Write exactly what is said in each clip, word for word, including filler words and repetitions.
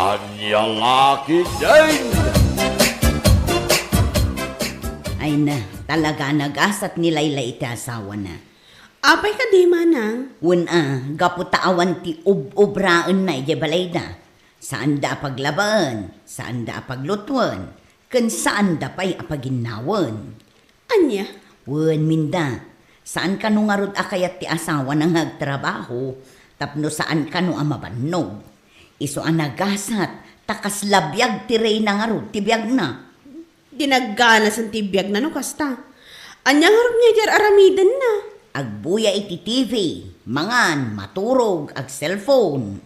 Ania la ketdin? Ay na, talaga nagasat ni Layla iti asawana. Apay kadi, manang? Wen a, gapu ta awan ti ub-ubraenna idiay balayda. Saanda a paglabaen, saanda a paglutuen, ken saanda pay a paginnawen. Ania? Wen, Minda, saan kano ngarud a kayat ti asawana nga agtrabaho tapno saan kano a mabannog. Isu a nagasat, ta kasla biag ti reyna ngarud ti biagna. Di nagganasen ti biagna no kasta. Ania ngarud nga idi ar-aramidenna? Agbuya iti T V, mangan, maturog, ag-cellphone.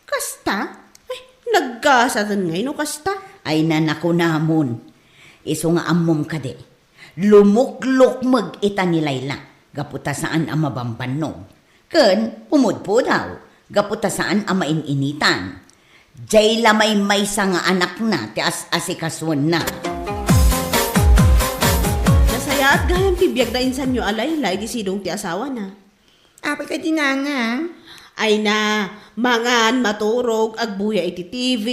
Kasta? Ay, naggasaten ngay no kasta. Ay, nanakunamon. Isu nga ammom kadi, lumuklukmeg ita ni Layla gapu ta saan a mabambannog. Ken pumudpudaw gapu ta saan a main-initan. Diay la maymaysa nga anakna ti as-asikasuenna. Nasayaat gayam ti biag da insanyo a Layla idi sidong ti asawana. Apay kadi, nanang? Ay na, mangan, maturog, agbuya iti T V,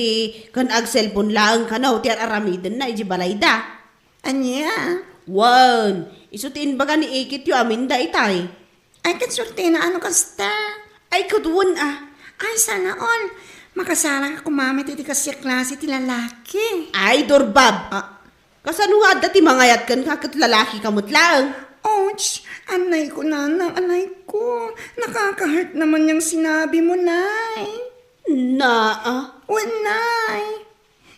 ken ag-cellphone laeng kano ti ar-aramidenna iti balayda. Ania? Wen, isu ti imbaga ni ikityo a Minda itay. Ay, ket suertena a no kasta. Ay, ket wen a. Ay, sana all. Makasaraka koma met iti kasdiay a klase ti lalaki. Ay, Dorbab! Ah. Kasano nga adda ti mangayat kenka ket lalakika met laeng? Ouch! Anayko, nanang, anayko. Nakaka-hurt naman yang sinabi mo, Nay. Naa. Wen, Nay.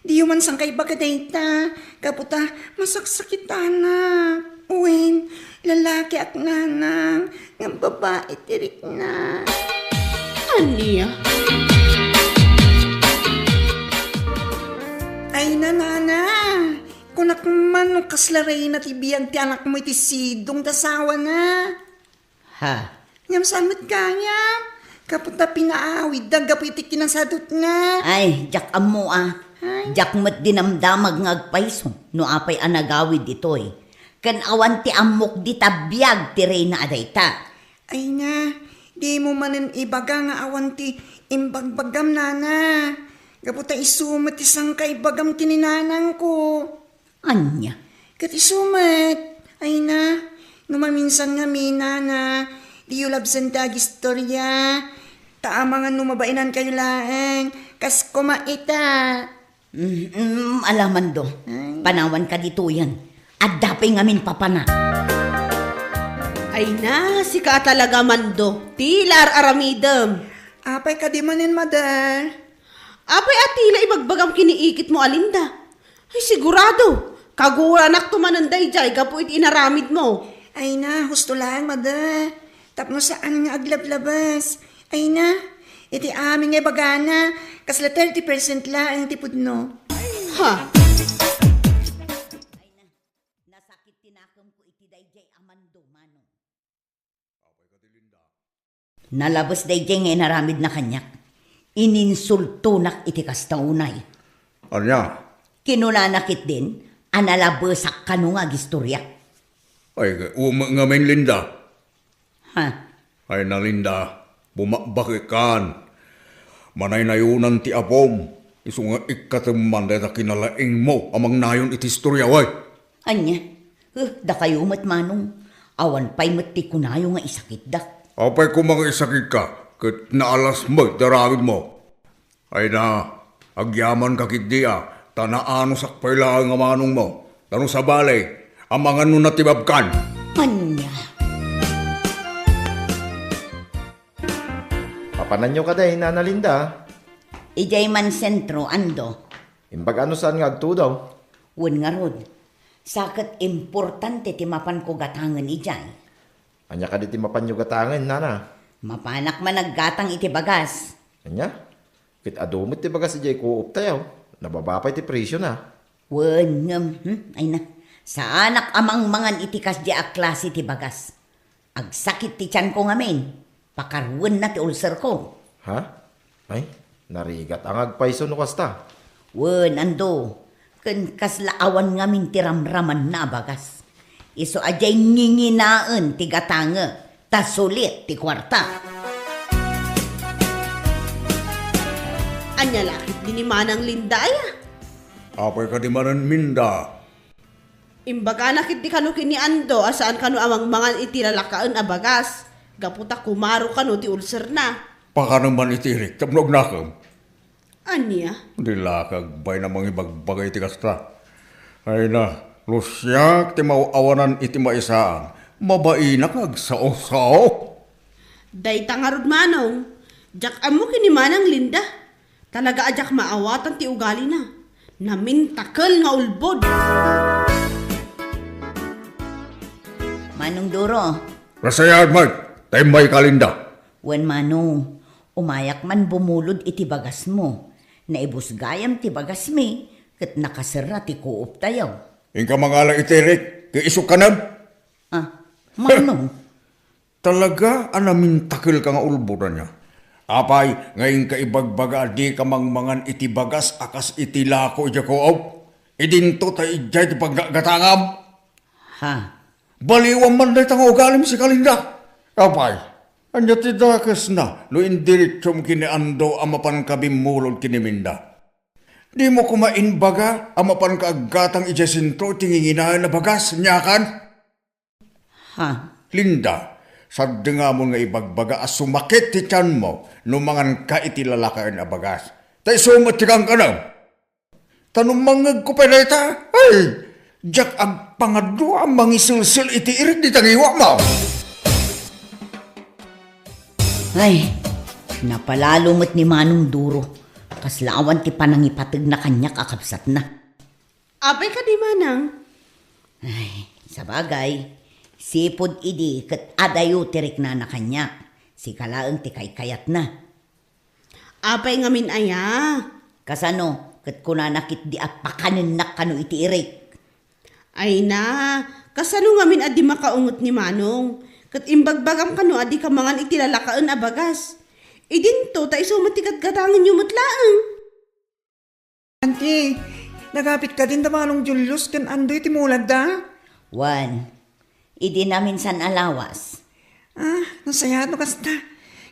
Diyo man sangkaibaga dayta. Gapu ta, masaksakitanak. Wen, lalakiak, nanang. Ngem babai ti rikna. Ania? Ay, nanang. Kunak man no kasla reyna ti biag ti anakmo iti sidong ti asawana. Ha? Ngem saan met gayam? Gapu ta pinaawidda gapu iti kinasadutna. Ay, diak ammo a. Ay. Diak met dinamdamag nga agpayso no apay a nagawid ditoy. Ken awan ti ammok dita biag ti reyna a dayta. Ay na, dimo manen ibaga nga awan ti imbagbagam, nana. Gapu ta isu met ti sangkaibagam ken ni nanangko. Ania? Ket isu met, ay na, no maminsan ngamin, nana, diyo labsen ti agistoria. Ta amangan no mabainankayo laeng, kas koma ita. Mm, mm, ala, Mando. Ay. Panawanka ditoyen. Adda pay ngamin papana. Ay na, sika a talaga, Mando. Ti la ar-aramidem. Apay kadi manen, mother? Apay a ti la ibagbagam ken ni ikitmo a Linda? Ay, sigurado. Kaguranakto manen daydiay gapu iti inaramidmo. Ay na, husto laeng, mother. Tapno saan nga aglablabas. Ay na, iti amin nga ibagana, kasla thirty percent laeng ti pudno. Ha? Nasakit ti nakemko iti daydiay a Mando, Manong. Nalabes daydiay nga inaramidna kaniak. Ininsultonak iti kasta unay. Ania? Kinunana ketdin a nalabesak kano nga agistoriak. Ay, umek ngamin, Linda. Ha? Ay na, Linda, bumakbakekan. Manaynayonan ti apom. Isu nga ikkatem man dayta kinalaingmo a mangnayon iti istorya, way. Ania? Huh, dakayo met, Manong. Awan pay met ti kunayo nga isakitdak. Apay koma nga isakitka, ket naalas met ti aramidmo. Ay na, agyamanka ketdi a, ta naanusak pay laeng a manongmo. Ta no sabali, amangan no natibabkan. Ania? Papananyo kadi, Nana Linda? Idiay man sentro, Ando. Imbag a no saan nga agtudaw? Wen ngarud. Sa ket importante ti mapanko gatangen idiay. Ania kadi ti mapanyo gatangen, nana? Mapanak man aggatang iti bagas. Ania? Ket adu met ti bagas idiay kuoptayo. Nababa pay ti presiona. Wen ngem, hmm, ay na. Saanak a mangmangan iti kasdiay a klase ti bagas. Agsakit ti tianko ngamin. Pakaruenna ti ulcerko. Ha? Ay, narigat a nga agpayso no kasta. Wen, Ando, ken kasla awan ngamin ti ramramanna a bagas. Isu a diay nginginaen ti gatangek, ta sulit ti kuarta. Ania la ketdi ni Manang Linda aya? Apay kadi manen, Minda? Imbagana ketdi kano ken ni Ando a saan kano a mangmangan iti lalakaen a bagas, gapu ta kumaro kano ti ulserna. Pakano man iti irik tapno agnakem? Ania? Di la ka agbayna mangibagbaga iti kasta. Ay na, no siak ti maaw-awanan iti maisaan, mabainak nga agsao-sao. Dayta ngarud, Manong, diak ammo ken ni Manang Linda. Talaga a diak maawatan ti ugalina. Namintakel nga ulbod. Manong Duro. Nasayaat met, ta immay ka, Linda. Wen, Manong, umayak man bumulod iti bagasmo. Naibus gayam ti bagasmi, ket nakaserra ti kuoptayo. Inka mangala iti irik, ket isu kanem. Ah, Manong. Talaga a namintakel ka nga ulbod ania? Apay nga inka ibagbaga a dika mangmangan iti bagas a kas iti lako idiay kuop? Idinto ta idiay ti paggatgatangam. Ha? Baliwam man dayta nga ugalim, sika, Linda. Apay, ania ti dakesna no indiretsom ken ni Ando a mapanka bimmulod ken ni Minda? Dimo koma imbaga a mapanka aggatang idiay sentro ti nginginaen a bagas, ania kan? Ha? Linda, saddengamon nga ibagbaga a sumakit ti tianmo no manganka iti lalakaen a bagas. Ta isu met ti kankanam. Ta no mangngegko pay dayta, ay, diak agpangadua a mangiselsel iti irik dita ngiwatmo. Ay, napalalo met ni Manong Duro. Kasla awan ti panangipategna kaniak a kabsatna. Apay kadi, Manang? Ay, sabagay, sipud idi ket adayo ti riknana kaniak. Sika laeng ti kaykayatna. Apay ngamin aya? Kasano ket kunana ketdi a pakanennak kano iti irik? Ay na, kasano ngamin a di makaunget ni Manong? Ket imbagbagam kano a dika mangan iti lalakaen a bagas. Idinto ta isu met ti gatgatangenyo met laeng. Auntie, nagapit kadin da Manong Julius ken Andoy ti mulagda? Wen, idi naminsan a lawas. Ah, nasayaat no kasta.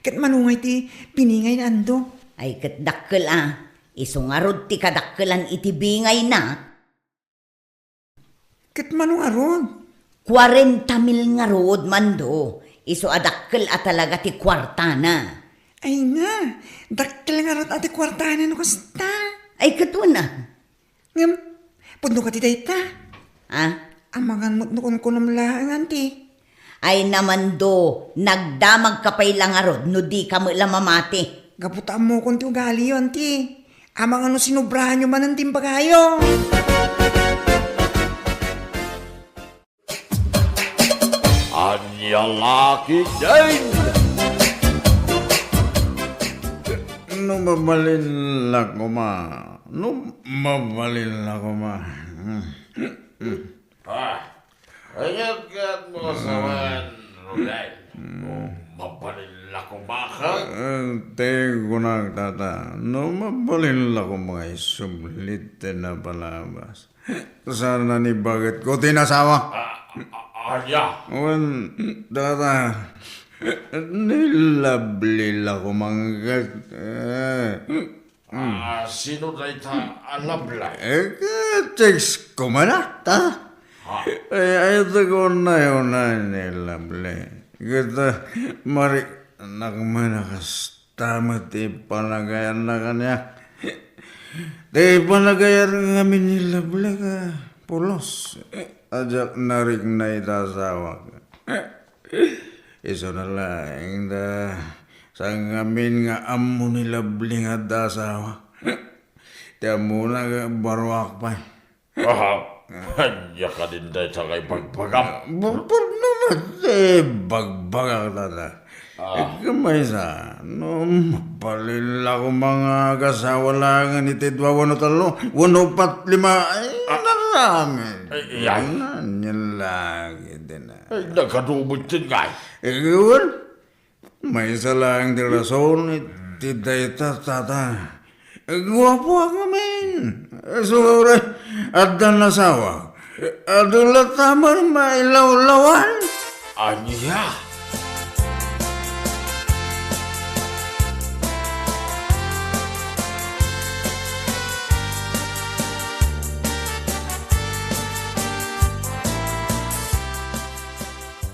Ket mano ngay ti biningay ni Ando? Ay, ket dakkel a. Isu ngarud ti kadakkelan iti bingayna. Ket mano ngarud? Kuarenta mil ngarud, Mando. Isu a dakkel a talaga ti kuartana. Ay na, dakkel ngarud a ti kuartana no kasta. Ay, ket wen a. Ngem, pudno kadi dayta? Ha? Amangan met no kunkunam laeng, Auntie. Ay na, Mando, nagdamagka pay la ngarud no dika met la mamati. Gapu ta ammokon ti ugaliyo, Auntie. Amangan no sinobrahanyo manen ti imbagayo. Ania la ketdin? No mabalin la koma. No mabalin la koma. Ah, Ania ket mo sawen, Ruben? No mabalin la koma ket? Eh, ti kunak, tata, no mabalin la koma nga isublit ti napalabas. Saan a ni baketko ti nasawa? Ah, ah, ania? Wen, tata, ni Lovely la koma ket, eh, Mm. Ah, sino dayta a Lovely? Eh, ka-text ko man, ah, ta? Ha? Ay, ay, ta ko na yun, ay, ni Lovely. Kita, mari, anak mo na kasta mo ti panagayan na kanya. Ti panagayan nga ni Lovely ka, pulos. Ajak narik na ita asawa ka. Isu na laeng da, sangamin nga ammo ni Lovely nga adda asawa. Ti ammona nga baruak pay. Aha, ania kadin dayta nga ibagbagam? Ba-, ba-, no, mat-, eh, bagbagak, tata. Ah. Ket maysa, no, mabalin la koma nga agasawa laengen iti dua wenno tallo, wenno upat, lima, ay, ah, naramin. Ay, iyay. Ania lagi, dina. Ay, nagadu met ngay. Eh, wen, maysa laeng ti rason iti dayta, tata. Guapoak ngamin. Isu, addan asawa. Adu la ta man mailawlawan. Ania?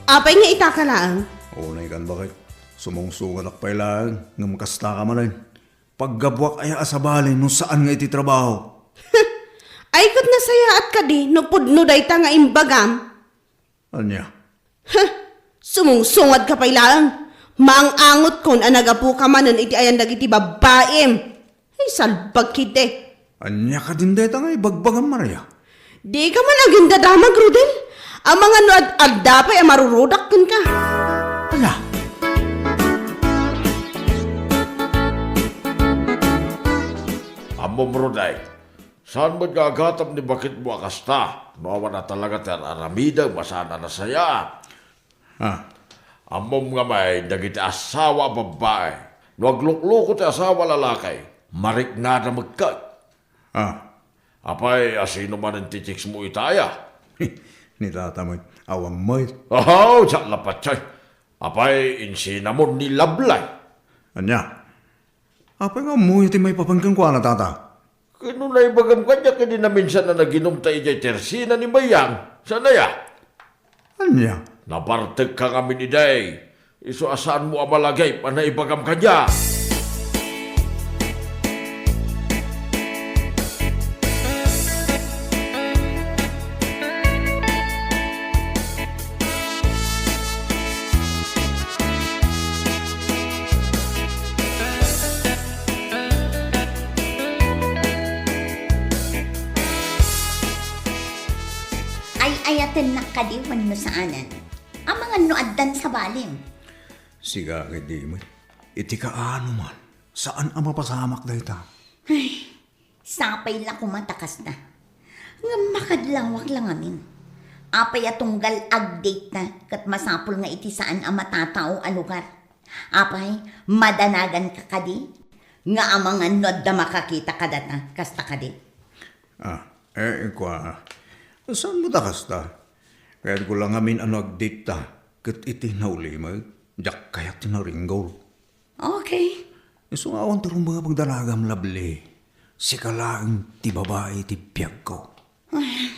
Apay nga itaka laeng? Unay kan, baket. Sumungsungadak pay laeng, ngem kastaka manen. Paggabuak aya a sabali no saan nga iti trabaho? Ay, ket nasayaat kadi no pudno dayta nga imbagam? Ania? Huh! Sumungsungadka pay laeng. Maang-angotkon a nagapuka manen iti ayan dagiti babbaim. Ay, salbag kiti. Ania kadin dayta nga ibagbagam, Maria? Dika man agindadamag, Rodel. Amangan no ad-adda pay a marurudak kenka. Ala! Ammom, Rodel, saan met nga agatam ni baketmo a kasta, no awan a talaga ti ar-aramidem a saan a nasayaat. Ha? Ammom ngamin dagiti asawa a babbai, no aglukluko ti asawa a lalaki, mariknada met ket. Ha? Apay, asino manen ti chicks mo ita aya? Ni tata met, awan met. Ahaw, diak la patay. Apay, insinamon ni Lablay. Ania? Apay nga ammoyo ti maipapan kenkuana, tata? Ket no naibagam kaniak idi naminsan a naginumta idiay tersina ni Mayang, saan aya? Ania? Nabartekka ngamin idi. Isu a saanmo a malagip a naibagam kaniak. Ay-ayatennak kadi wenno saanen? Amangan no addan sabalim. Sika ket di met. Iti kaano man, saan a mapasamak dayta. Ay, sapay la koma ta kasta. Ngem makadlawak la ngamin. Apay a tunggal agdate-ta ket masapul nga iti saan a matatao a lugar? Apay, madanaganka kadi? Nga amangan no adda makakita kadata, kasta kadi? Ah, eh, kua, saan mo ta kasta? Kayatko la ngamin a no agdate-ta, ket iti naulimek, diak kayat ti naringgol. Okay. Isu nga awan ti rumbeng a pagdanagam, Lovely. Sika laeng ti babai ti biagko. Ay,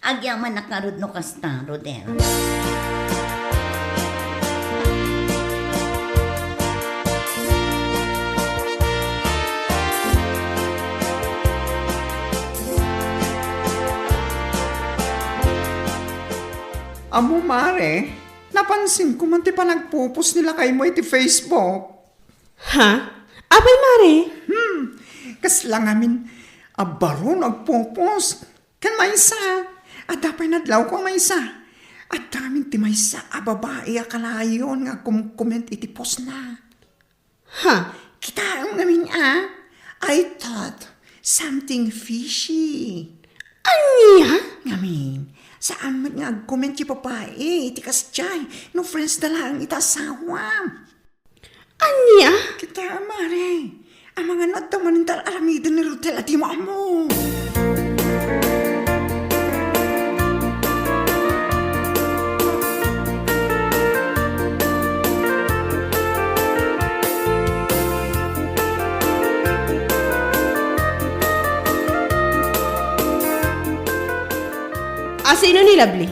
agyamanak ngarud no kasta, Rodel. Ammo, Mare, napansinko man ti panagpupos ni lakaymo iti Facebook. Ha? Apay, Mare? Hmm, kasla ngamin a baro no agpupos. Ken maysa, adda pay nadlawko a maysa. Adda ngamin ti maysa a babai a kalayon nga agkomkomment iti postna. Ha? Kitaem ngamin a, I thought something fishy. Ania? Ngamin, saan met nga agkomment ti babai iti kasdiay no friends da laeng iti asawa. Ania? Kita, Mare. Amangan no adda manen ti ar-aramiden ni Rodel a dimo ammo. Asino ni Lovely?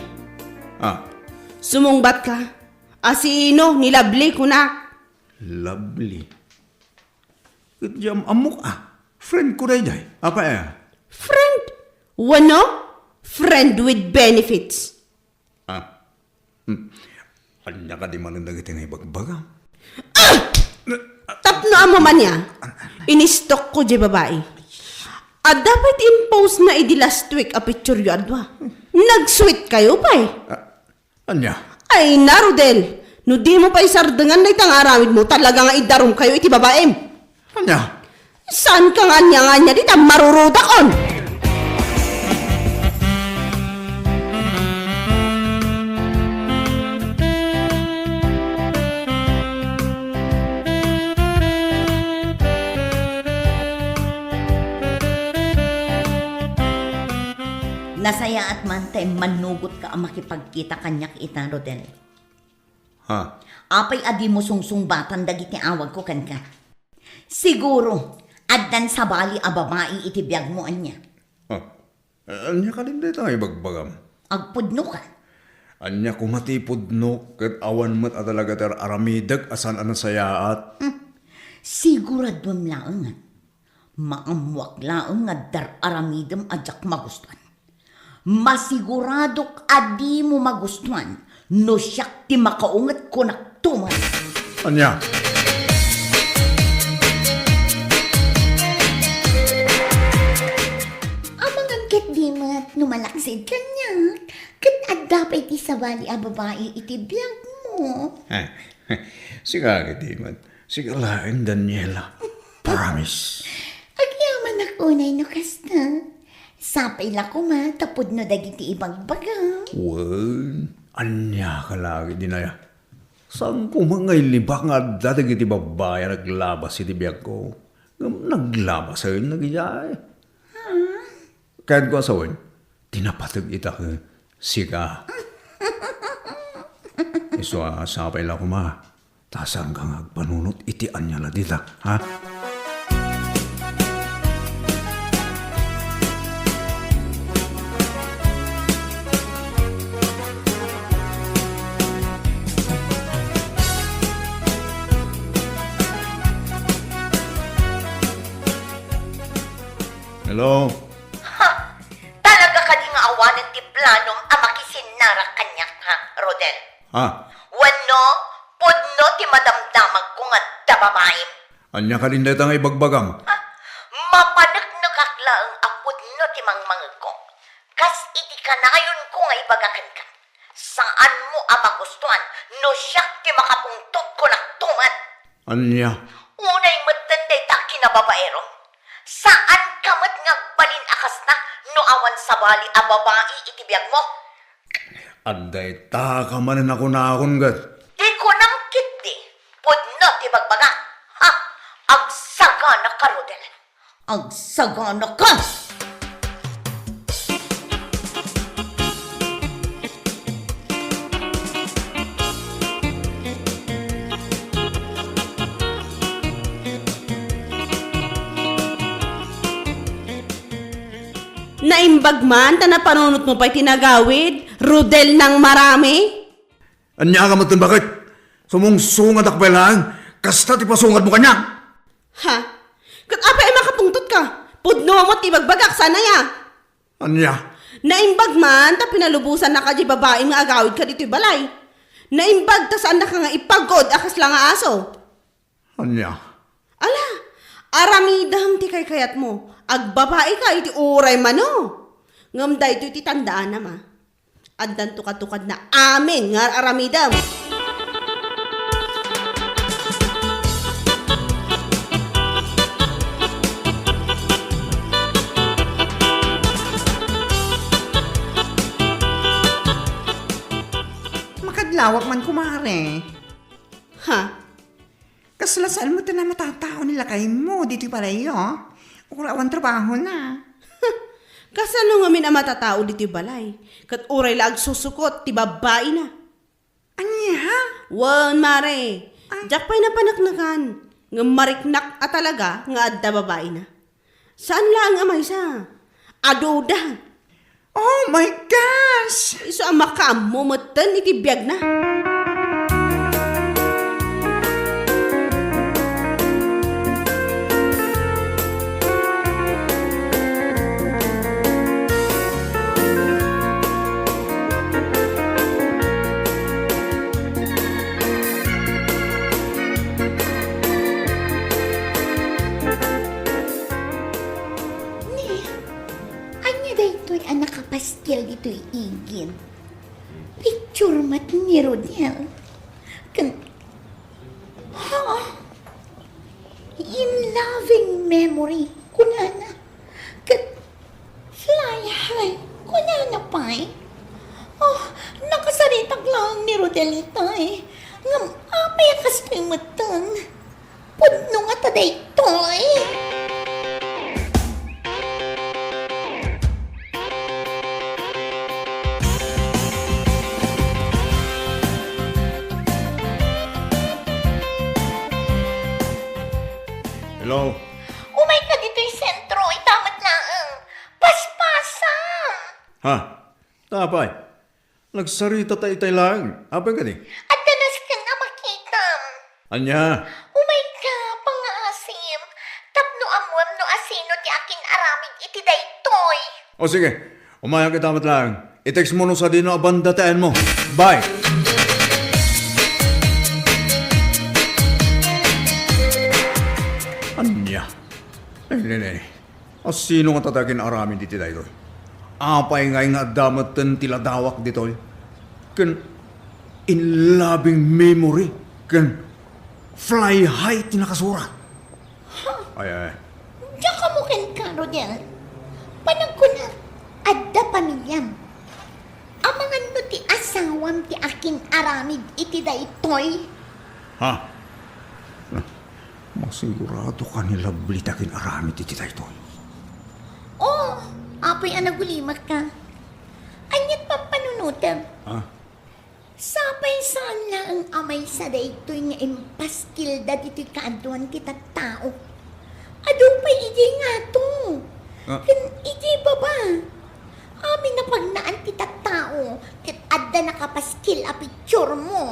Ah. Sumungbat ka. Asino ni Lovely, kunak? Lovely? Ket diak am-ammok a. Friend ko daydiay. Apay a? Friend? Wenno? Friend with benefits? Ah. Hmm. Ania kadi manen dagiti nga ibagbagam? Ah! Tapno ammo man ya, inistok ko diay babai. Adda pay ti impose na idi last week a picture yo a dua. Nag-sweet kayo pay. Ah, Ania? Ay na, Rodel! No di mo pay sardengan dayta nga aramid mo, talaga nga idarum kayo iti babaim. Ania? Saan ka nga ania-ania dita, marurudakon! Nasayaat man ta immannugotka a makipagkita kaniak ita, Rodel. Ha? Apay a dimo sungsungbatan dagiti awagko kenka? Siguro, addan sabali a babai iti biagmo, ania? Ha? Ania kadin dayta nga ibagbagam? Agpudnoka. Ania koma ti pudno ket awan met a talaga ti ar-aramidek a saan a nasayaat? Hmm. Siguraduem laengen. Maammoak laeng nga dar-aramidem a diak magustuan. Masiguradok a dimo magustuan no siak ti makaunget kunakto met. Ania? Amangan ket di met no malaksid kaniak, ket adda pay ti sabali a babai iti biagmo. Sika ket di met. Sika laeng, Daniela. Promise. Agyamanak unay no kasta. Sapay la koma ta pudno dagiti ibagbagam. Wen, ania ka la ket dinaya? Saan koma nga ilibak nga adda dagiti babbai a naglabas iti biagko? Ngem naglabasen dagijay. Ket kua sawen, ti napateg ita ket sika. Isu a sapay la koma, ta saanka nga agpanunot iti ania la dita, ha? Hello? Ha! Talaga kadi nga awanen ti planom a makisinnarak kaniak, ha, Rodel? Ah. Wenno, pudno ti madamdamagko nga adda babaim? Ania kadin dayta nga ibagbagam? Ah, mapaneknekak laeng a pudno ti mangmangegko. Kas iti kanayonko nga ibaga kenka, saanmo a magustuan no siak ti makapungtot kunakto met. Ania? Unay metten dayta a kinababaerom. Saanka met nga agbalin a kasta no awan sabali a babai iti biagmo. Adda ita ka manen a kunakon ket. Ti kunam ketdi, pudno ti bagbagak. Ha? Agsaganaka, Rodel. Agsaganaka! Naimbag man ta napanunotmo pay ti nagawid, Rodel nang marami? Ania ka metten, baket? Sumungsungadak pay laeng, kasta ti pasungadmo kaniak. Ha? Ket apay a makapungtotka? Pudno met ti ibagbagak, saan aya? Ania? Naimbag man ta pinalubosannaka diay babaim nga agawidka ditoy balay. Naimbag ta saannaka nga ipag-od a kasla nga aso. Ania? Ala, aramidem ti kaykayatmo. Agbabaika iti uray mano. Ngem daytoy ti tandaanam, a. Addan tukatukadna amin nga ar-aramidem. Makadlawak man, kumare. Ha? Kasla saan met ti matatao ni lakaymo ditoy balayyo? Uray awan trabahona. Kasano ngamin a matatao ditoy balay? Ket uray la agsusukot ti babbaina. Ania? Wen, mare. Ah. Diak pay napaneknekan. Ngem mariknak a talaga nga adda babaina. Saan laeng a maysa. Aduda. Oh my gosh! Isu a makaammo metten iti biagna. Ni, ania daytoy a nakapaskil ditoy igid? Picture met ni Rodel. Ken, ha? In loving memory, kunana. Ket fly high, kunana pay. Oh, nakasaritak laeng ni Rodel itay. Ngem apay a kastoy metten? Pudno ngata daytoy. Hello? Umayka ditoy sentro, ita met laeng. Paspasam! Ha? Apay? Nagsarita ta itay laeng. Apay kadi? Adda nasken a makitam. Ania? Umayka, pangngaasim, tapno ammuem no asino ti akin-aramid iti daytoy. O sige, umayak ita met laeng. I-text mo no sadino a banda ti ayanmo. Bye! Ania? Ay, nene. Asino ngata ti akin-aramid iti daytoy? Apay ngay nga adda metten ti ladawak ditoy? Ken in loving memory ken fly high ti nakasurat. Ha? Ay, ay. Diak ammo kenka, Rodel. Panagkunak, adda pamiliam. Amangan no ti asawam ti akin-aramid iti daytoy? Ha? Masigurado ka ni Lovely ti akin-aramid iti daytoy? Oh, apay a nagulimakka. Aniat pampanunotem? Ha? Sapay saan laeng a maysa daytoy nga impaskilda ditoy kaaduan ti tattao. Adu pay idiay ngato. Ah. Ken idiay baba. Amin a pagnaan ti tattao ket adda nakapaskil a picturemo.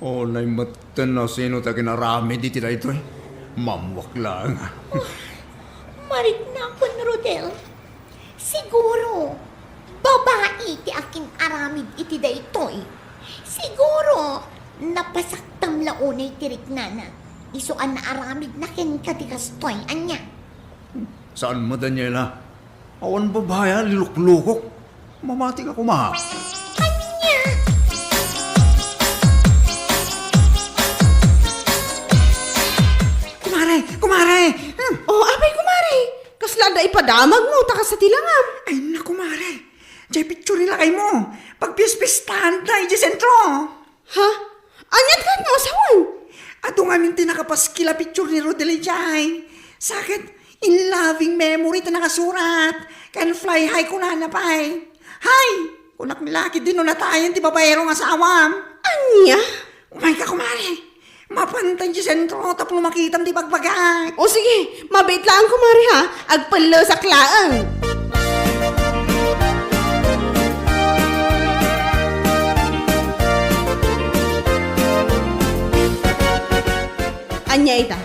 Unay metten no sino ti akin-aramid iti daytoy. Mammuak laeng. Oh, mariknakon, Rodel. Siguro, babai ti akin-aramid iti daytoy. Siguro, napasaktam la unay ti riknana. Isu a naaramidna kenka ti kastoy, ania? Saan met, Daniela? Awan babai a liluklukok. Mamati ka koma. Ania? Kumare! Kumare! Hmm. Oh, apay, kumare? Kasla adda ipadamagmo ta kasta ti langam. Ay, naku, mare. Jay picture ni lakaymo. Pagpispistahan ta idiay sentro. Ha? Aniat kayatmo a sawen? Adu ngamin ti nakapaskil a picture ni Rodel idiay. Sa ket, in loving memory ti nakasurat. Ken fly high kunana pay. Hay! Kunak ni laki, dino natayen ti babaero nga asawam. Ania? Umayka, kumare. Mapanta idiay sentro tapno makitam ti bagbagak. O sige, mabiit laeng, kumare, ha? Agpellesak laeng. Ania ita?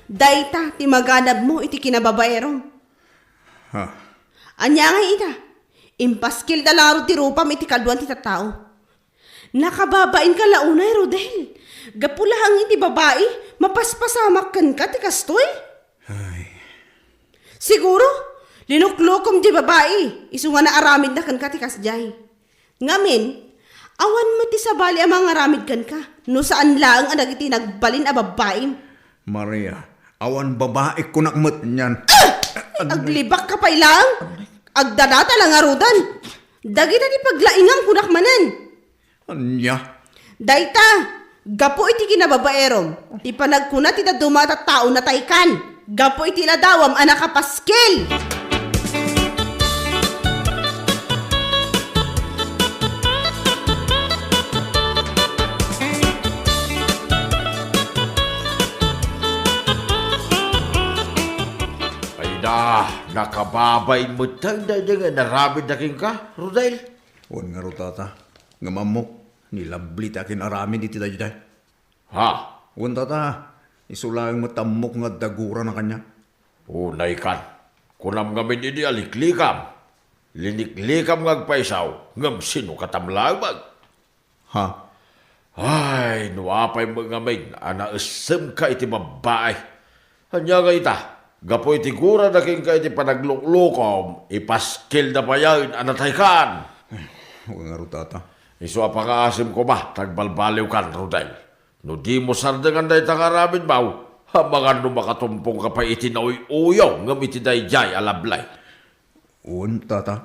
Dayta ti maganabmo iti kinababaerom. Ha? Ania ngay ita? Impaskilda la ngarud ti rupam iti kaduan ti tattao. Nakababainka la unay, Rodel. Gapu laeng iti babai, mapaspasamak kenka ti kastoy? Ay. Siguro, linuklokom ti babai, isu nga naaramidna kenka ti kasdiay. Ngamin, awan met ti sabali a mangaramid kenka, no saan laeng a dagiti nagbalin a babbaim. Maria, awan babaik kunak met nian. Ah! Aglibakka pay laeng. Agdadata la ngarudan. Dagita ti paglaingam kunak manen. Ania? Dayta, gapu iti kinababaerom, ti panagkuna ti dadduma a tattao nataykan, gapu iti ladawam a nakapaskil. Ay da, nakababain met dayta nga inaramidna kenka, Rodel. Wen ngarud, tata, ngem ammok, ni Lovely ti akin-aramid iti daydiay. Ha? Wen, tata, isu laeng met ammok nga adda gurana kaniak. Unaykan, kunam ngamin idi a liklikam. Liniklikam nga agpaisaw, ngem sino katam laeng? Ha? Ay, no apay met ngamin a naessemka iti babbai. Ania nga ita, gapu iti gurana kenka iti panagluklukom, ipaskilda payen a nataykan. Wen ngarud, tata. Isu a pangaasim koma, ta agbalbaliwkan, Rodel. No dimo sardengan dayta nga aramidmo, amangan no makatumpongka pay iti nauy-uyo ngem iti daydiay a Lovely. Wen, tata.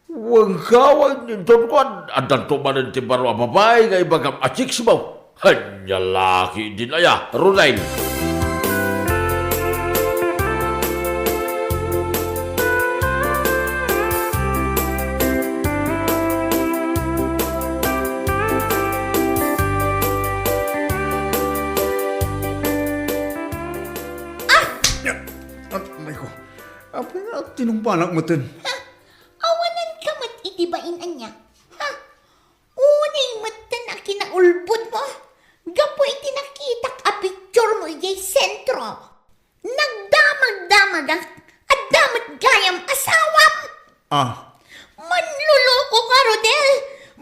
Wen, gawem, inton kuan, addanto manen ti baro a babai nga ibagam a chicks mo. Ania la ketdin aya, Rodel? Ah! Ah, amay ko. Apay nga, tinungpanak metten. Ha? Awananka met iti Ibain ania? Ha? Unay metten a kinaulbodmo gapu iti nakitak a picturemo idiay sentro. Nagdamagdamagak. Adda met gayam asawam. Ah. Manlolokoka, Rodel.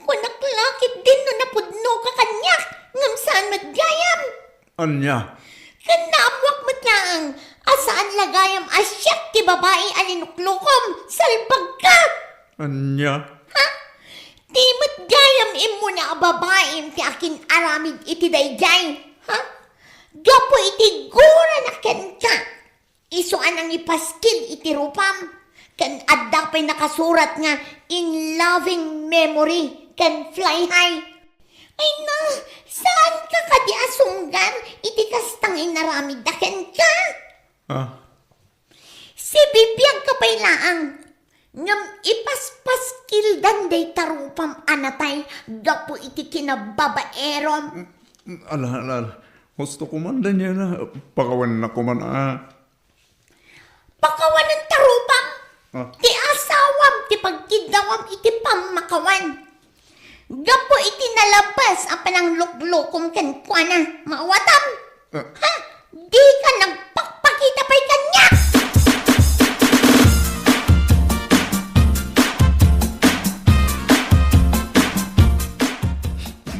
Kunak la ketdin no napudnoka kaniak, ngem saan met gayam. Ania? Ken naammoak met laeng a saan la gayam a siak ti babai a linuklokom, salbagka. Ania? Ha? Di met gayam immuna a babaim ti akin-aramid iti daydiay, ha? Gapu iti gurana kenka, isu a nangipaskil iti rupam, ken adda pay nakasurat nga "In loving memory" ken "Fly high". Ay na, saanka kadi a sunggan iti kasta nga inaramidda kenka? Ah. Sibibiagka pay laeng, ngem ipaspaskildan dayta rupam a natay gapu iti kinababaerom. Ala, ala, ala. Husto ko man, Daniela. Pakawannak ko man, ah. Pakawanen ta rupam. Ah. Ti asawam ti pagkiddawam iti pammakawan. Gapu iti nalabes a panangluklokom kenkuana, maawatam. Ah. Ha? Dika nagpakpakita pay kaniak!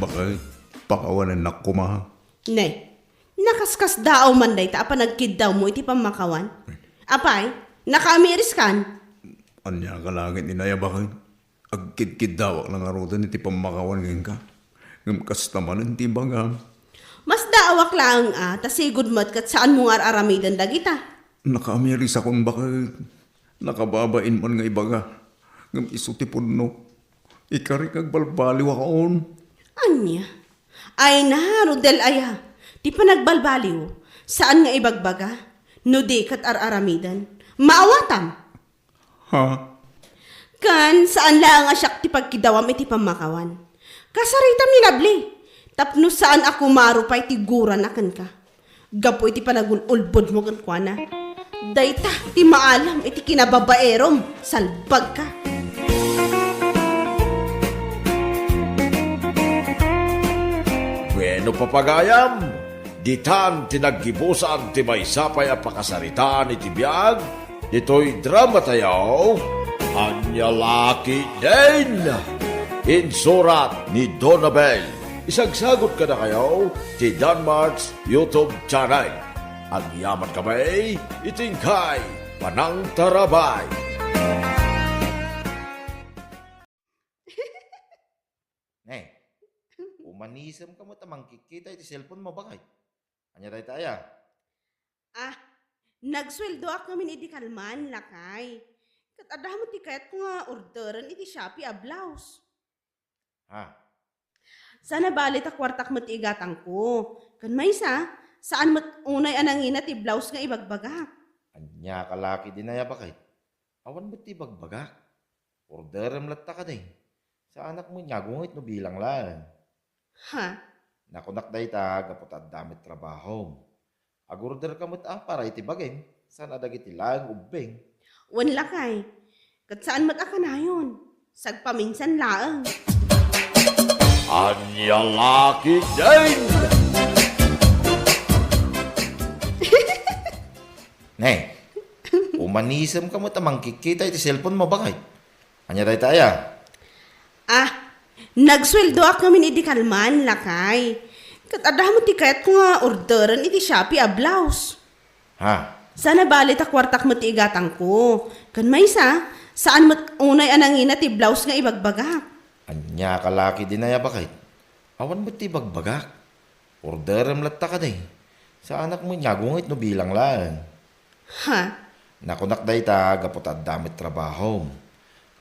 Bakit? Pakawanennak koma. Ne, nakaskasdaaw man dayta a panagkiddawmo iti pammakawan? Apay, nakaamiriskan? Ania ka laeng, inay, a bakit? Agkidkiddawak la ngaruden iti pammakawan kenka. Ngem kasta manen ti ibagam. Masdaawak laeng a, ta sigud met ket saanmo nga ar-aramiden dagita. Nakaamirisakon, bakit? Nakababain man nga ibaga. Ngem isu ti pudno. Ikarik nga agbalbaliwakon. Ania? Ay na, Rodel aya, ti panagbalbaliw, saan nga ibagbaga, no di ket ar-aramiden. Maawatam! Ha? Ken saan laeng a siak ti pagkiddawam iti pammakawan. Kasaritam ni Lovely, tapno saan a kumaro pay ti gurana kenka. Gapu iti panagul-ulbodmo kenkuana. Dayta ti maalam iti kinababaerom, salbagka. Bueno, papagayam, ditan ti naggibusan ti maysa pay a pakasaritaan iti biag ditoy dramatayo, Ania La Ketdin. Insurat ni Donabel. Isagsagut kadakayo ti Danmart's YouTube channel. Agyaman kami iti inkay panangtarabay. Ne, umanisem ka met a mangkikkita iti cellphone mo, bakit? Ania dayta aya? Ah, nagsueldoak ngamin idi kalman, lakay. Ket adda met ti kayatko nga orderen iti Shopee a blouse. Ha? Saan a bale ta kuartak met ti igatangko. Ken maysa, saan met unay a nangina ti blouse nga ibagbagak. Ania ka la ketdin aya, bakit? Awan met ti ibagbagak. Orderem latta kadi. Saanak met nga agungit no bilang laeng. Ha? Nakunak dayta gapu ta adda met trabahom. Agorder ka met a para iti bagim, saan a dagiti laeng ubbing. Wen lakay, ket saan met a kanayon. Sagpaminsan laeng. Ania La Ketdin! Ne, umanisem ka met a mangkikkita iti cellphone mo, bakit? Ania dayta aya? Ah, nagsueldoak ngamin idi kalman, lakay. Ket adda met ti kayatko nga orderen iti Shopee a blouse. Ha? Saan a bale ta kuartak met ti igatangko. Ken maysa, saan met unay a nangina ti blouse nga ibagbagak. Ania ka la ketdin aya, bakit? Awan met ti ibagbagak. Orderem latta kadi. Saanak met nga agungit no bilang laeng. Ha? Nakunak dayta gapu ta adda met trabahom.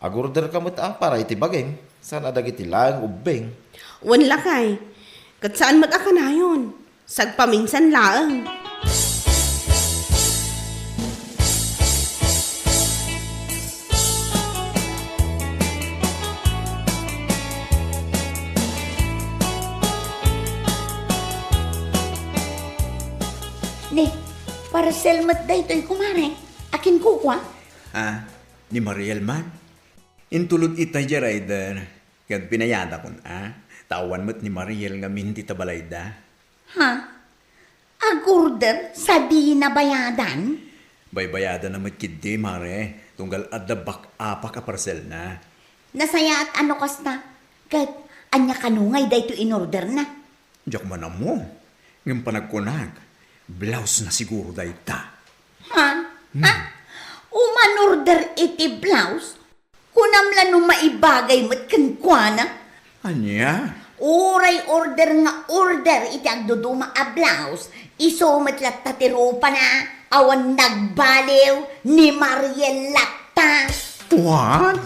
Agorder ka met a para iti bagim, saan a dagiti laeng ubbing. Wen lakay, ket saan met a kanayon. Sagpaminsan laeng. Ni, parcel met daytoy, kumare. Akin kukua? Ah, ni Mariel man? Intulod ita idiay rider, ket binayadak, a? Ta awan met ni Mariel ngamin dita balayda. Ha? Ag-order sadino bayadan? Baybayadanna met ketdi, mare, tunggal adda back-upak a parcelna. Nasayaat a no kasta. Ket ania kano ngay daytoy inorderna? Diak man ammo. Ngem panagkunak, blousena siguro dayta. Ha? Hmm. Ha? Uman-order iti blouse? Kunam la no maibagay met kenkuana? Ania? Uray order nga order iti agduduma a blouse, isu met latta ti rupana, awan nagbaliw ni Mariel latta. What?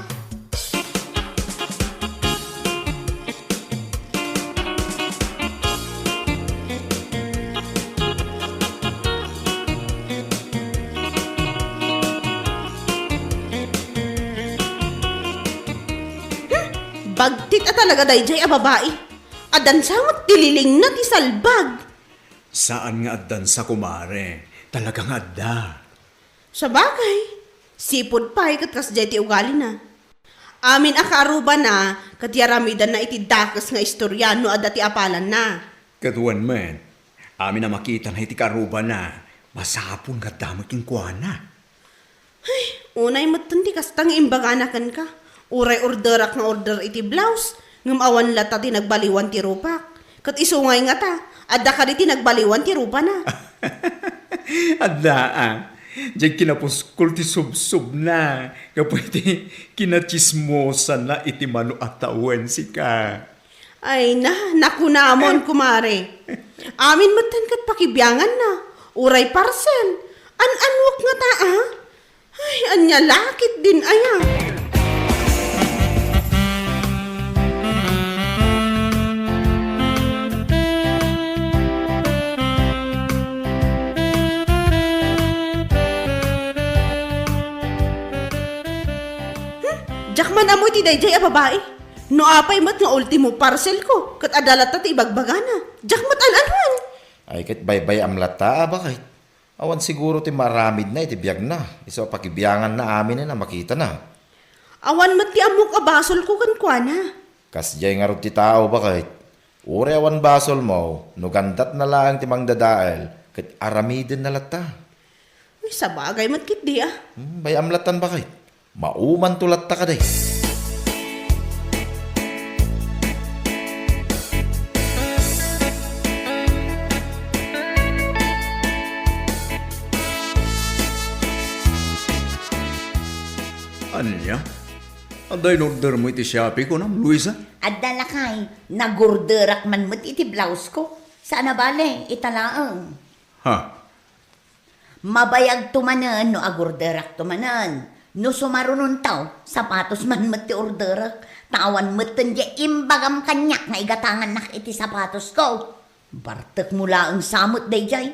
Hmm, bagtit a talaga daydiay a babai. Addansa met ti lilingna ti salbag. Saan nga addansa, kumare. Talaga nga adda. Sabagay, sipud pay ket kasdiay ti ugalina. Amin a kaarrubana ket yaramidanna iti dakes nga istorya no adda ti apalanna. Ket wen met, amin a makitana iti kaarrubana, masapul nga adda met kenkuana. Ay, unay metten ti kasta nga imbagana kenka. Uray orderak nga order iti blouse, ngem awan latta ti nagbaliwan ti rupak. Ket isu ngay ngata, adda kadi ti nagbaliwan ti rupana? Adda, a. Diay kinapuskol ti subsobna, gapu iti kinatsismosana iti mano a tawen, sika. Ay na, nakunamon, kumare. Amin metten ket pakibianganna. Uray parcel. An-anuak ngata, a? Ay, ania la ketdin aya? Hmm? Diak man ammo iti daydiay a babai. No apay met nga ultimo parcelko, ket adda latta ti ibagbagana. Diak met an-anuan. Ay, ket baybay-am latta a, baket. Awan siguro ti maaramidna iti biagna, isu a pakibianganna aminen a makitana. Awan met ti ammok a basolko kenkuana. Kasdiay ngarud ti tao, baket. Uray awan basolmo, no gandatna laeng ti mangdadael, ket aramidenna latta. Ay, sabagay met ketdi, a. Hmm, bay-am lattan, baket. Maumanto latta kadi. Ania? Adda inordermo iti Shopee, kunam, Luisa? Adda, lakay. Nagorderak man met iti blouseko. Saan a bale, ita laeng. Ha? Mabayagto manen no agorderakto manen. No sumarunonto, sapatos man met ti orderek. Ta awan metten diay imbagam kaniak nga igatangannak iti sapatosko. Bartekmo laeng sa met daydiay.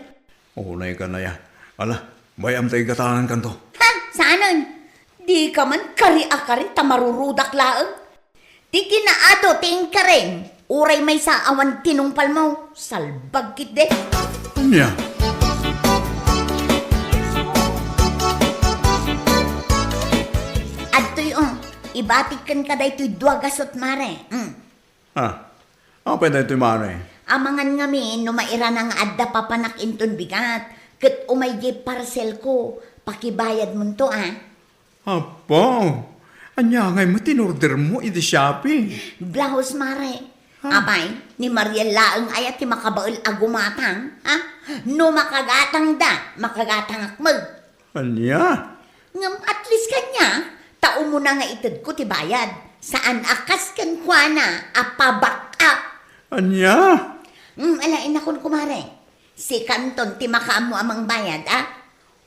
Unay ka, Nay, a. Ala, bay-am ta igatangankanto. Ha? Saanen? Dika man kari a kari ta marurudak laeng. Ti kinaado ti inkarim, uray maysa awan tinungpalmo, salbag ketdi. Ania? Adtoy, o, ibatik kenka daytoy dua gasut, mare. Mm. Ha? Apay daytoy, mare? Amangan ngamin no mairana nga adda papanak inton bigat, ket umay diay parcelko, pakibayadmonto, a. Apo, ania ngay met ti inordermo iti Shopee? Blouse, mare. Ha? Apay, ni Mariel laeng aya ti makabael a gumatang, ha? No makagatangda, makagatangak met. Ania? Ngem at least kaniak, ta umuna nga itedko ti bayad. Saan a kas kenkuana a pa-back up. Ania? Mm, ala, inakon, kumare. Sikanton ti makaammo a mangbayad, a?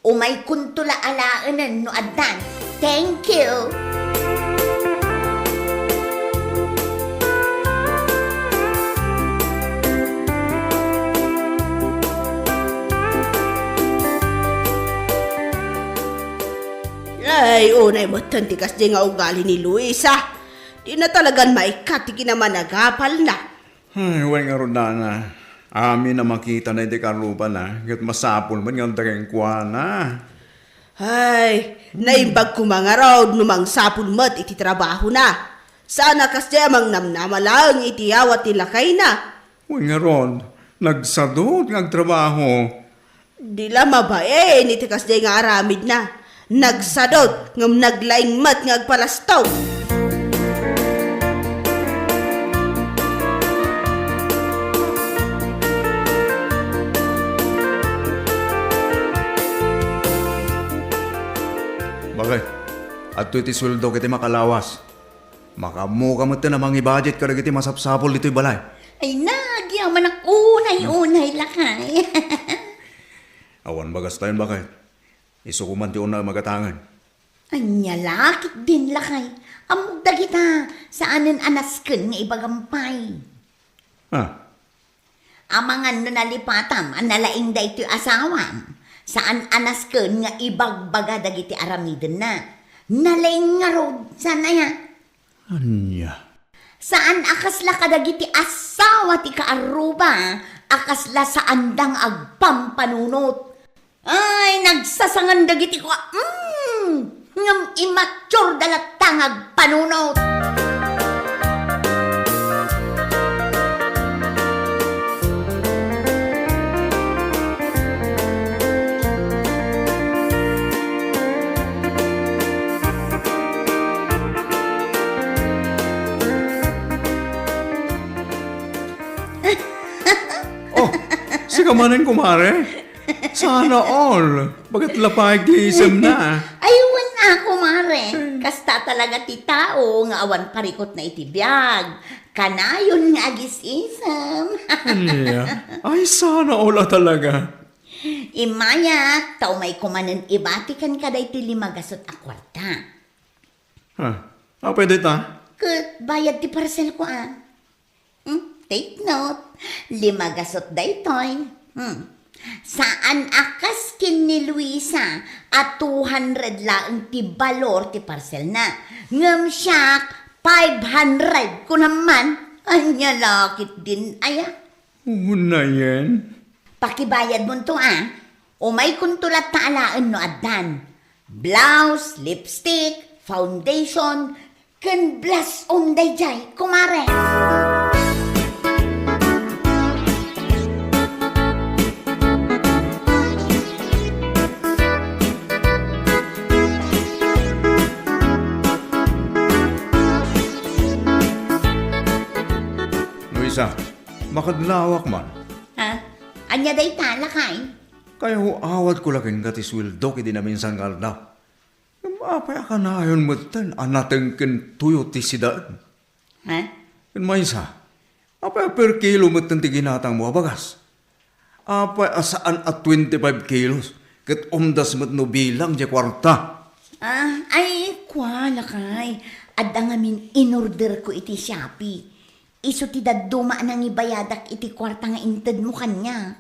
Umaykonto la alaenen no addan. Thank you! Ay, unay metten ti kasdiay nga ugali ni Luisa. Dina talagan maikkat ti kinamanagapalna. Ay, wen ngarud, nana, amin a makitana iti karrubana, ket masapul met nga adda kenkuana. Ay, naimbag koma ngarud no mangsapul met iti trabahona. Saan a kasdiay a mangnamnama laeng iti awat ni lakayna. Wen ngarud, nagsadut nga agtrabaho. Di la mabain iti kasdiay nga aramidna. Nagsadut ngem naglaing met nga agpalasto. Bakit? Adtoy ti sueldo iti makalawas. Makaammoka metten a mangibudget kadagiti masapsapul ditoy balay. Ay, nagyamanak unay-unay, lakay. Awan bagas tayon, bakit? Isu koma ti unay a magatangen. Ania la ketdin, lakay? Ammok dagita, saanen a nasken nga ibagam pay. Ah, Amangan no nalipatam a nalaing daytoy asawam, saan a nasken nga ibagbaga dagiti aramidenna. Nalaing ngarud, saan aya? Ania? Saan a kasla kadagiti asawa ti kaarruba a kasla saanda nga agpampanunot. Ay, nagsasangan dagiti kua-, mm, ngem immature da latta nga agpanunot. Oh, sika manen, kumare? Sana all. Baket lapay ti isemna. Ay, wen a, kumare. Kasta talaga ti tao nga awan parikutna iti biag. Kanayon nga agis-isem. Ania? Ay, sana all a talaga. Immayak, ta umay komanen ibati kenka daytoy lima gasut a kuarta. Ha? Apay dayta? Ket bayad ti parcel ko, a. Hmm, take note. Lima gasut daytoy. Hmm. Saan a kas ken ni Luisa a two hundred laeng ti balor ti parcelna. Ngem siak, five hundred. Kunam man, ania la ketdin aya? Unayen. Pakibayadmonto, a. Umaykonto latta alaen no addan. Blouse, lipstick, foundation, ken blush on daydiay, kumare. Luisa, makadlawak man. Ha? Ania dayta, lakay? Kayawawatko la kenka ti sueldok idi naminsan nga aldaw. Ngem apay a kanayon metten a nateng ken tuyo ti sidaen? Ha? Ken maysa, apay a per kilo metten ti ginatangmo a bagas? Apay a saan a twenty-five kilos ket umdas met no bilang diay kuarta? Ah, ay, kua, lakay. Adda ngamin inorderko iti Shopee. Isu ti dadduma a nangibayadak iti kuarta nga intedmo kaniak.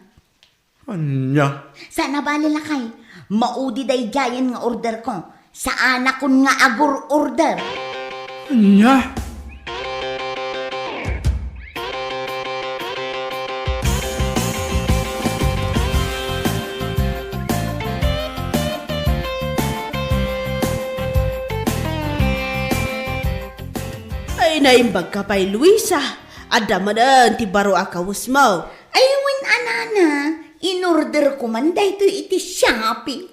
Ania? Saan a bale, lakay. Maudi daydiayen nga orderko. Saanakon nga agur-order. Ania? Ay, naimbagka pay, Luisa. Adda manen ti baro a kawesmo. Ay, wen a, nana, inorderko man daytoy iti Shopee.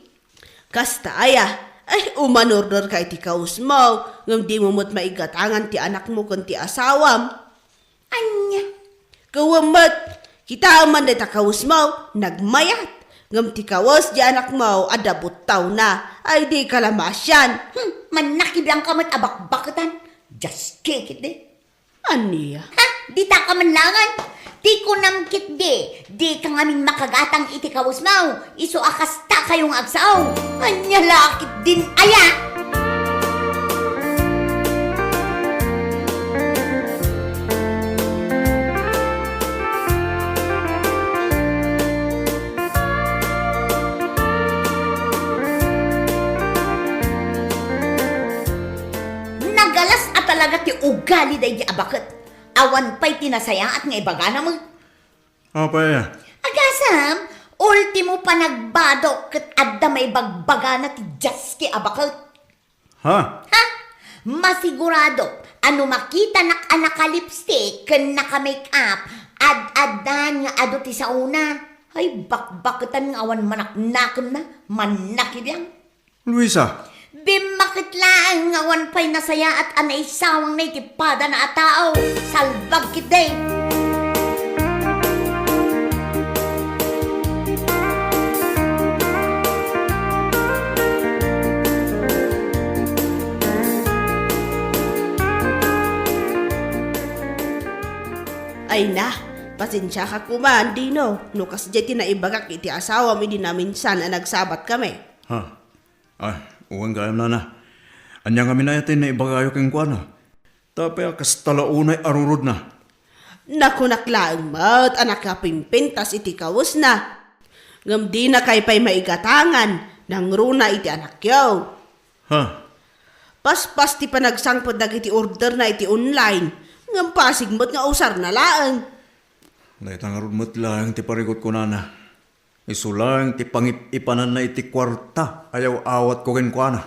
Kasta aya? Ay, umanorderka iti kawesmo, ngem dimo met maigatangan ti anakmo ken ti asawam. Ania? Gapuem met, kitaem man dayta kawesmo, nagmayat. Ngem ti kawes ti anakmo, adda buttawna. Ay, dika la maasian. Hmm, mannakibiangka met a bakbaketan. Just kick it, di. Ania? Ha? Ditaka man laengen? Ti kunam ketdi, dika ngamin makagatang iti kawesmo, isu a kastakayo nga agsao. Ania la ketdin aya? Nagalas a talaga ti ugali daydi a baket. Awan pay ti nasayaat nga ibagana met. Apay? Agasem, Ultimo panagbado ket adda maibagbagana ti Jasky a baket. Ha? Ha? Masigurado a no makitanak a naka-lipstick ken naka-makeup, ad-addan nga adu ti saona. Ay, bakbaketan nga awan manaknakemna, mannakibiang. Luisa. Bimmaket laeng nga awan pay nasayaat a naisawangna iti padana a tao. Salbag ketdi. Ay na, pasensiaka koma, Andino, no kasdiay ti naibagak iti asawam idi naminsan a nagsabatkami. Ha? Ay, wen gayam, nana. Ania ngamin aya ti naibagayo kenkuana? Tapay a kasta la unay a rurudna. Nakunak laeng met a nakapimpintas iti kawesna. Ngem dinakay pay maigatangan, nangruna iti anakyo. Ha? Paspas ti panagsangpet dagiti orderna iti online, ngem pasig met nga usarna laeng. Dayta ngarud met laeng ti parigutko, nana. Isu laeng ti pangip-ipananna iti kuarta a yaw-awatko kenkuana.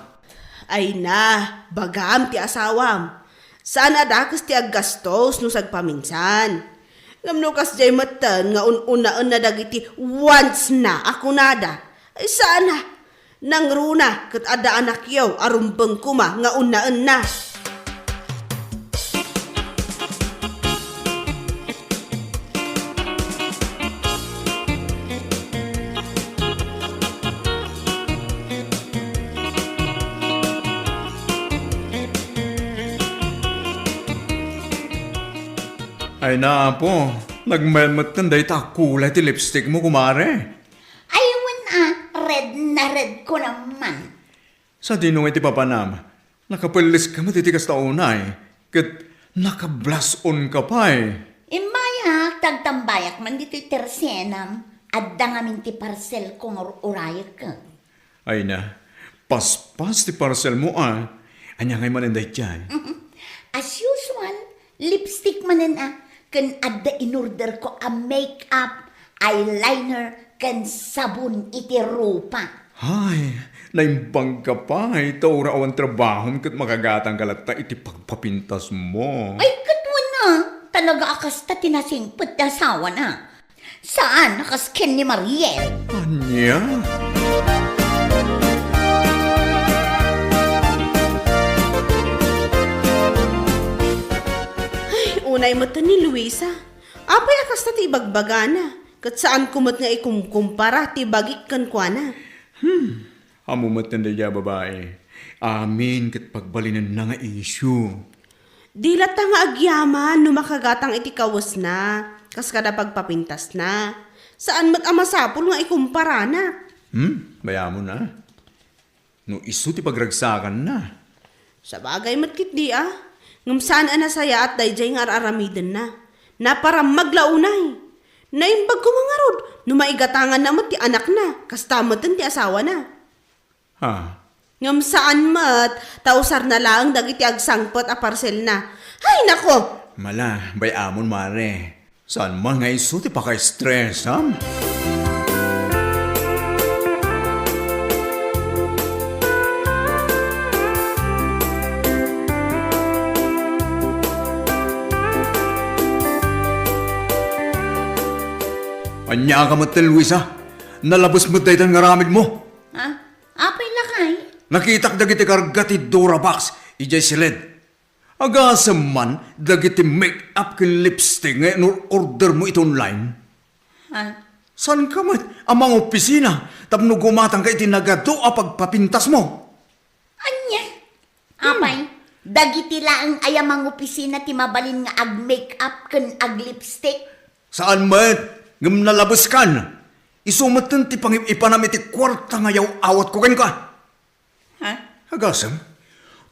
Ay na, bagam ti asawam. Saan a dakes ti aggastos no sagpaminsan. Ngem no kasdiay metten nga un-unaenna dagiti wants-na a kunada, ay saan a. Nangruna ket adda anakyo a rumbeng koma nga unnaenna. Ay na, Apo, nagmayan metten dayta a kulay ti lipstick mo, kumare. Ay, wen a, red na red ko naman. Sadino nga iti papanam? Nakapelleska met iti kasta unay, ket nakablush-onka pay. Immayak, tagtambayak man ditoy tersenam. Adda ngamin ti parcel ko nga ur-urayek. Ay na, paspas ti parcel mo, a. Ania ngay manen daydiay? As usual, lipstick manen, a, ken adda inorder ko a makeup, eyeliner, ken sabon iti rupa. Ay, naimbangka pay, ta uray awan trabahom ket makagatangka latta iti pagpapintas mo. Ay, ket wen a, talaga a kasta ti nasingpet ti asawana. Saan a kas ken ni Mariel? Ania? Ay, unay met ni Luisa. Apay a kasta ti ibagbagana, ket saanko met nga ikumkumpara ti bagik kenkuana. Hmm, ammo met daydiay a babai. Amin ket pagbalinenna nga isyu. Di latta nga agyaman no makagatang iti kawesna, kas kada pagpapintasna. Saan met a masapul nga ikumparana. Hmm? Bay-amon a. No isu ti pagragsakanna. Sabagay met ketdi a. Ngem saan a nasayaat daydiay nga ar-aramidenna. Naparammag la unay. Naimbag koma ngarud no maigatanganna met ti anakna, kasta meten ti asawana. Ha? Ngem saan met, ta usarna laeng dagiti agsangpet a parselna. Hay, nako! Mala, bay-amon, mare. Saan man nga isu ti paka-stress, ha? Ania ka met, Luisa? Nalabes met daytan nga aramidmo? Ha? Apay lakay? Nakitak dagiti karga ti Durabox idiay siled. Agasem man dagiti make-up ken lipstick nga inor-ordermo iti online? Ha? Saanka met a mangopisina tapno gumatangka iti nagadu a pagpapintasmo? Ania? Hmm. Apay, dagiti laeng aya mangopisina ti mabalin nga ag-make-up ken ag-lipstick? Saan met, ngem nalabeskan. Isu metten ti pangip-ipanam iti kuarta nga yaw-awatko kenka. Ha? Agasem,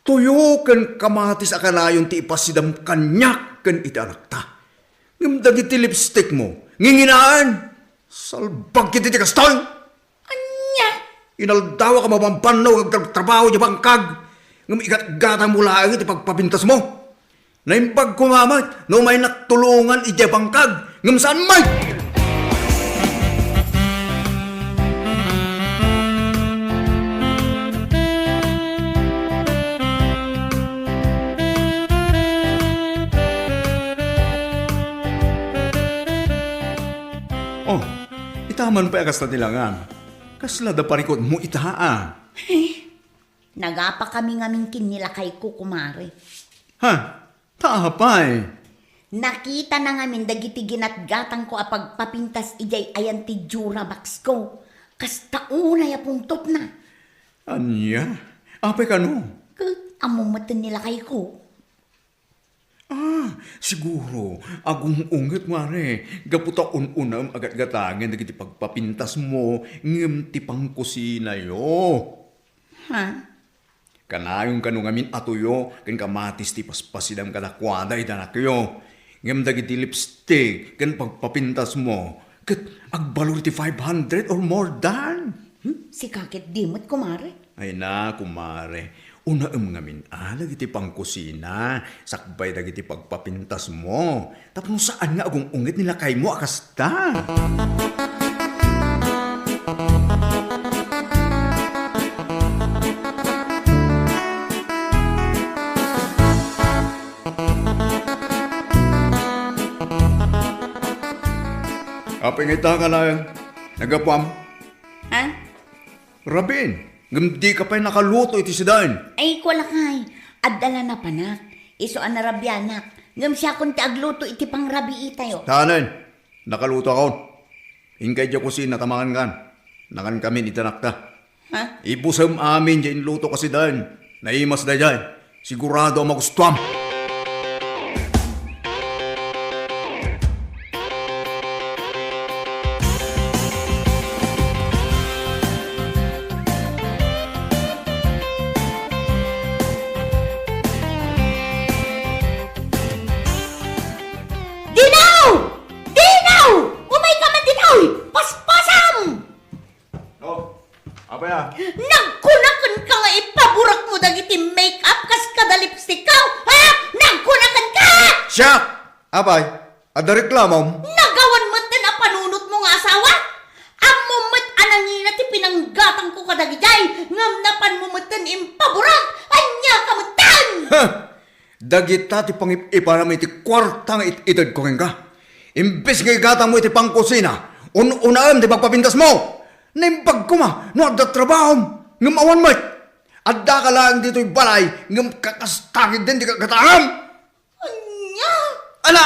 tuyo ken kamatis a kanayon ti ipasidam kaniak ken iti anakta. Ngem dagiti lipstickmo, nginginaen. Salbag ketdi ti kastoy! Ania? Inaldawa ka mabambanno nga agtratrabaho idiay bangkag, ngem igatgatangmo laeng iti pagpapintasmo. Naimbag koma met no umaynak tulongan idiay bangkag, ngem saan met! Aman pay a kasta ti langam. Kasla da parikutmo ita a. Eh, nagapakami ngamin ken ni lakayko, kumare. Ha? Ta apay? Nakitana ngamin dagiti ginatgatangko a pagpapintas idiay ayan ti Durabox ko. Kasta unay a pungtotna. Ania? Apay kano? Ket ammom metten ni lakayko. Ah, siguro, agung-unget, mare, gapu ta un-unam a gatgatangen dagiti pagpapintasmo ngem ti pangkusinayo. Ha? Kanayon kano ngamin a tuyo ken kamatis ti paspasidam kadakuada iti anakyo. Ngem dagiti lipstick ken pagpapintasmo, ket agbalor iti five hundred or more than. Hmm? Sika ket di met, kumare. Ay na, kumare. Unaem ngamin a dagiti pangkusina, sakbay dagiti pagpapintasmo. Tapno saan nga agung-unget ni lakaymo a kasta. Apay nga ita ka laeng? Nagapuam? Ha? Rabiin, ngem dika pay nakaluto iti sidaen. Ay, kualakay, adda la napanak. Isu a narabianak. Ngem siakon ti agluto iti pangrabiitayo. Tanen, nakalutoakon. Inka idiay kusina ta mangankan. Nangankamin iti anakta. Ha? Ibusem amin diay inluto a sidaen. Naimas daydiay. Sigurado a magustuam. Dinaw! Dinaw! Umayka man ditoy! Paspasam! Oh, apay a? Nagkunakenka nga ipaburekmo dagiti make-up kas kada lipstickko, ha? Nagkunakenka! Siak! Apay, adda reklamom? Nagawan metten a panunotmo nga asawa? Ammom met a nangina ti pinanggatangko kadagijay, ngem napanmo metten impaburek. Ania ka metten? Huh! Dagita ti pangip-ipanam iti kuarta nga it-itedko kenka. Imbes nga igatangmo iti pangkusina, un-unaem ti pagpapintasmo. Naimbag koma no adda trabahom, ngem awan met. Addaka laeng ditoy balay, ngem kakasta ketdin ti gatgatangam. Ania? Ala,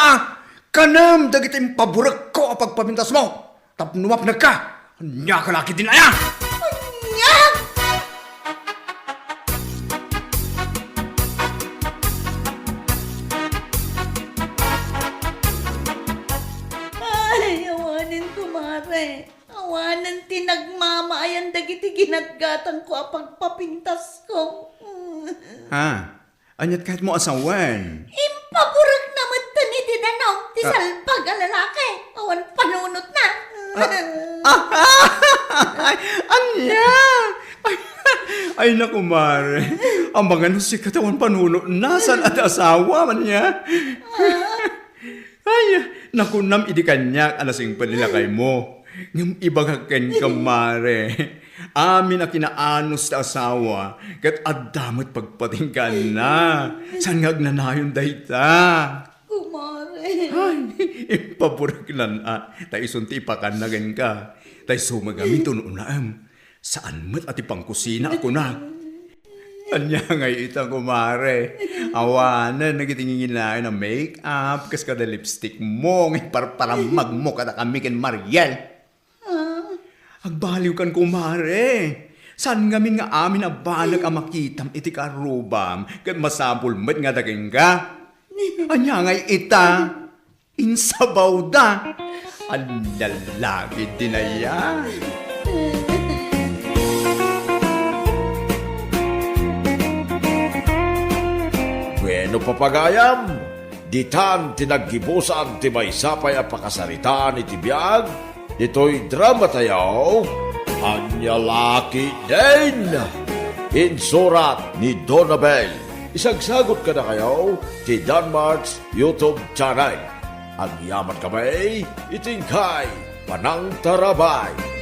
kanem dagiti impaburekko a pagpapintasmo. Tapno mapnekka, ania ka la ketdin aya? Ania? Ay, awanen, kumare. Awanen ti nagmamaayan dagiti ginatgatangko a pagpapintasko. Ha? Aniat kayatmo a sawen? Impaburekna metten iti danum ti Ah. salbag a lalaki. Awan panunotna. Ah, ah, ay, ania? Ay, ay, naku, mare. Amangan no sika ti awan panunotna, saan a ti asawa, ania? Ah. Ay, nakunam idi kaniak a nasingpet ni lakaymo. Ngem ibagak kenka, mare. Amin a kinaanus ti asawa, ket adda met pagpatinggaanna. Saan nga agnanayon dayta? Kumare. Ay, impabureknan a, ta isun ti ipakanna kenka. Ta isu met ngamin ti un-unaem. Saan met a ti pangkusina a kuna. Ania ngay ita, kumare? Awanen dagiti nginginayon a make-up, kas kada lipstick mo, nga iparparammagmo kadakami ken Mariel. Ah. Agbaliwkan, kumare. Saan ngamin nga amin a banag a makitam iti karrubam, ket masapul met nga dakenka. Ania ngay ita? Insabawda. Ania la ketdin aya? Bueno, papagayam, ditan ti naggibusan ti maysa pay a pakasaritaan iti biag ditoy dramatayo, Ania la ketdin? Insurat ni Donabel. Isagsagut kadakayo ti Danmark's YouTube channel. Agyamankami iti inkay panangtarabay.